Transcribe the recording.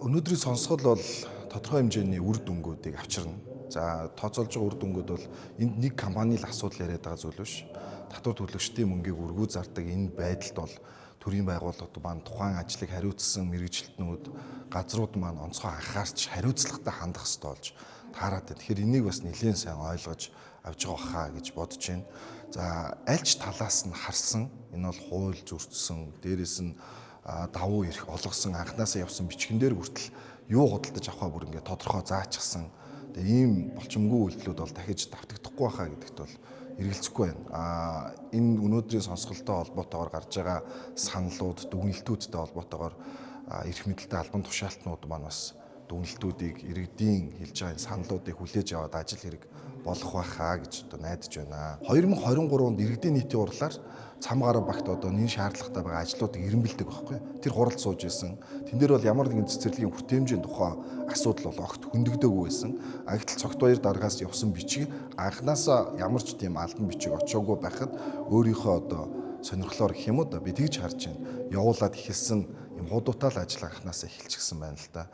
Өнөөдрийн сонсгол бол тодорхой хэмжээний үр дүнгуудыг авчирна. За, тооцоолж байгаа үр дүнгууд бол энд нэг компани л асуудал яриад байгаа зүйл биш. Татвар төлөгчдийн мөнгийг өргүү зардаг энэ байдалд бол төрийн байгууллагууд маань, тухайн ажлыг хариуцсан мэргэжилтнүүд, газрууд маань онцгой анхаарч, хариуцлагатай хандах ёстой болж таарад байна. Тэгэхээр энийг бас нэлээд сайн ойлгож авч байгаа хаа гэж бодож байна. За, аль ч талаас нь харсан энэ бол хууль зөрчсөн, дээрэс нь давуу эрх олгосон, анханасаа явсан бичгэн дээр хүртэл юу худалдаж авахаа бүр ингээд тодорхой заачихсан. Тэгээ ийм болчмгүй үйлдэлүүд бол дахиж давтагдахгүй байхаа гэдэгт бол эргэлзэхгүй байна. Энэ өнөөдрийн сонсголтой холбоотойгоор гарч байгаа саналууд, дүгнэлтүүдтэй холбоотойгоор эрх мэдэлтэй албан тушаалтнууд маань бас дүгнэлтүүдийг, иргэдийн хэлж байгаа энэ саналуудыг хүлээж аваад ажил хэрэг болох байхаа гэж одоо найдаж байна. 2023 онд иргэдийн нийтийн хурлаар цам гараа багт одоо нэн шаардлагатай байгаа ажлуудыг эрэмбэлдэг байхгүй. Тэр хуралд сууж исэн. Тэн дээр бол ямар нэгэн цэцэрлэгийн хүртээмжийн тухай асуудал бол огт хөндөгдөөгүй байсан. А гэтэл цогт баяр даргаас явсан бичиг анханасаа ямар ч тийм албан бичиг очоогүй байхад өөрийнхөө одоо сонирхлоор гэх юм уу да, би тэгж харж байна. Явуулаад эхэлсэн юм хуудуутай л ажил анханасаа эхэлчихсэн байна л да.